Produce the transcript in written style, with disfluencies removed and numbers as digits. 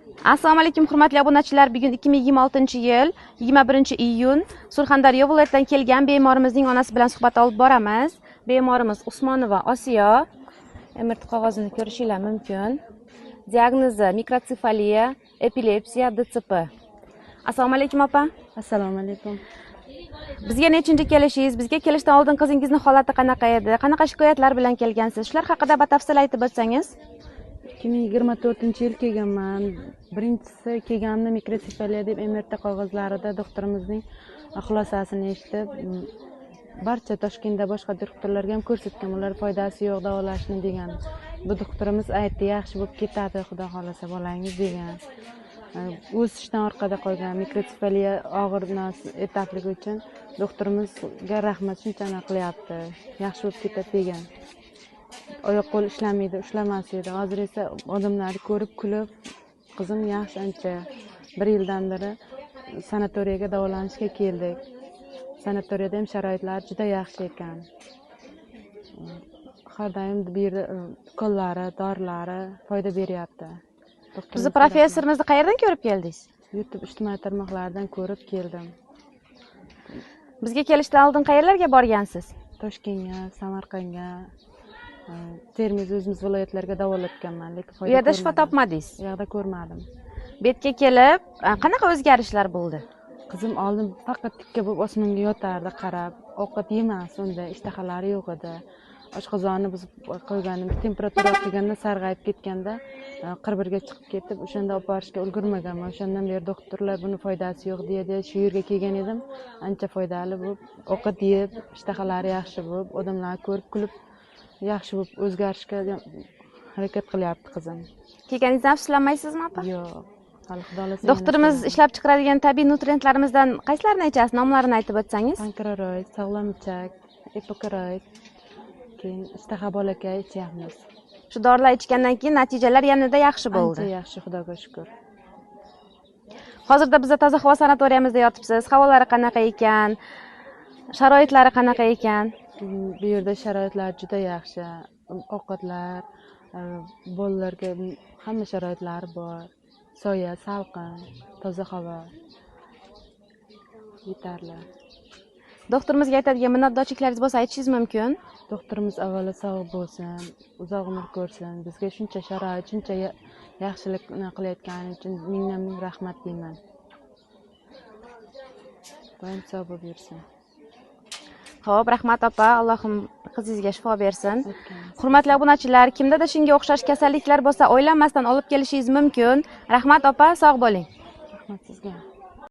Assalomu alaykum, hurmatli obunachilar. Bugun 2026-yil 21-iyun, Surxondaryo viloyatidan kelgan bemorimizning onasi bilan suhbat olib boramiz. Bemorimiz Usmonova Osiyo. MRT qog'ozini ko'rishinglar mumkin. Diagnozi: mikrotsefaliya, epilepsiya, DCP. Assalomu alaykum, opa. Assalomu alaykum. Bizga nechinchi kelishingiz? Bizga kelishdan oldin qizingizning holati qanaqa edi? Qanaqa shikoyatlar bilan kelgansiz? Shular haqida batafsil aytib o'tsangiz. 2024-yil kelganman. Birinchisi kelganimda mikrosefaliya deb MRT qog'ozlarida doktorimizning xulosasini eshitib, barcha Toshkentda boshqa doktorlarga ham ko'rsatgan, ular foydasi yo'q davolashni degan. Bu doktorimiz aytdi, yaxshi bo'lib ketadi, xudo xohlasa, bolangiz degan. O'sishdan orqada qolgan mikrosefaliya og'ir etapligi uchun doktorimizga rahmat, shuncha qilyapti, yaxshi bo'lib ketadi degan. Oyoq qo'l ishlamaydi, ushlamas edi. Hozir esa odamlarni ko'rib kulib, qizim yaxshi ancha. Bir yildan beri sanatoriyaga davolanishga keldik. Sanatoriyada ham sharoitlar juda yaxshi ekan. Har doim bu yerda ukollari, dorilari foyda beryapti. Bizni professorimizni qayerdan ko'rib keldingiz? YouTube, ijtimoiy tarmoqlardan ko'rib keldim. Bizga kelishdan oldin qayerlarga borgansiz? Toshkentga, Samarqandga, Termiz, o'zimiz viloyatlarga davolatganman, lekin U foyda yerda shifo ko'rmadim. topmadingiz? U yoqda ko'rmadim. Bu yerga kelib, qanaqa o'zgarishlar bo'ldi? Qizim oldin faqat tikka bo'lib osmonga yotardi qarab, ovqat yemas, unda ishtahalari yo'q edi. Oshqozonni buzib qo'yganim, temperatura qilganda sarg'ayib ketganda 41ga chiqib ketib, o'shanda olib borishga ulgurmaganman. O'shandan beri doktorlar buni foydasi yo'q deya deya shu yerga kelgan edim. Ancha foydali bo'lib, ovqat yeb, ishtahalari yaxshi bo'lib, odamlarni ko'rib kulib, yaxshi bo'lib o'zgarishga harakat qilyapti qizim. Kelganingizdan afsuslanmaysizmi, opa? Yo'q. Hali xudo xohlasa yana Doktorimiz kelaman. ishlab chiqaradigan tabiiy nutrientlarimizdan qaysilarini ichasiz? Nomlarini aytib o'tsangiz. Pankrearoid, sog'lom ichak, epokoroid, keyin ishtaha bolakay ichyapmiz. Shu dorilar ichgandan keyin natijalar yanada yaxshi bo'ldi. Ancha yaxshi, xudoga shukur. Hozirda bizda toza havo sanatoriyamizda yotibsiz. Havolari qanaqa ekan? Sharoitlari qanaqa ekan? Bu yerda sharoitlar juda yaxshi. Ovqatlar, bolalarga hamma sharoitlari bor. Soya, salqin, toza havo yetarli. Doktorimizga aytadigan minnatdorchiliklaringiz bo'lsa, aytishingiz mumkin. Doktorimiz avvalo sog' bo'lsin, uzoq umr ko'rsin. Bizga shuncha sharoit, shuncha yaxshilikni qilayotgani uchun mingdan ming rahmat deyman. Doim sog' bo'lib yursin. Xo'p, rahmat, opa. Allohim qizingizga shifo bersin. Aytganmiz. Hurmatli obunachilar, kimda-da shunga o'xshash kasalliklar bo'lsa, o'ylanmasdan olib kelishingiz mumkin. Rahmat, opa, sog' bo'ling. Rahmat sizga.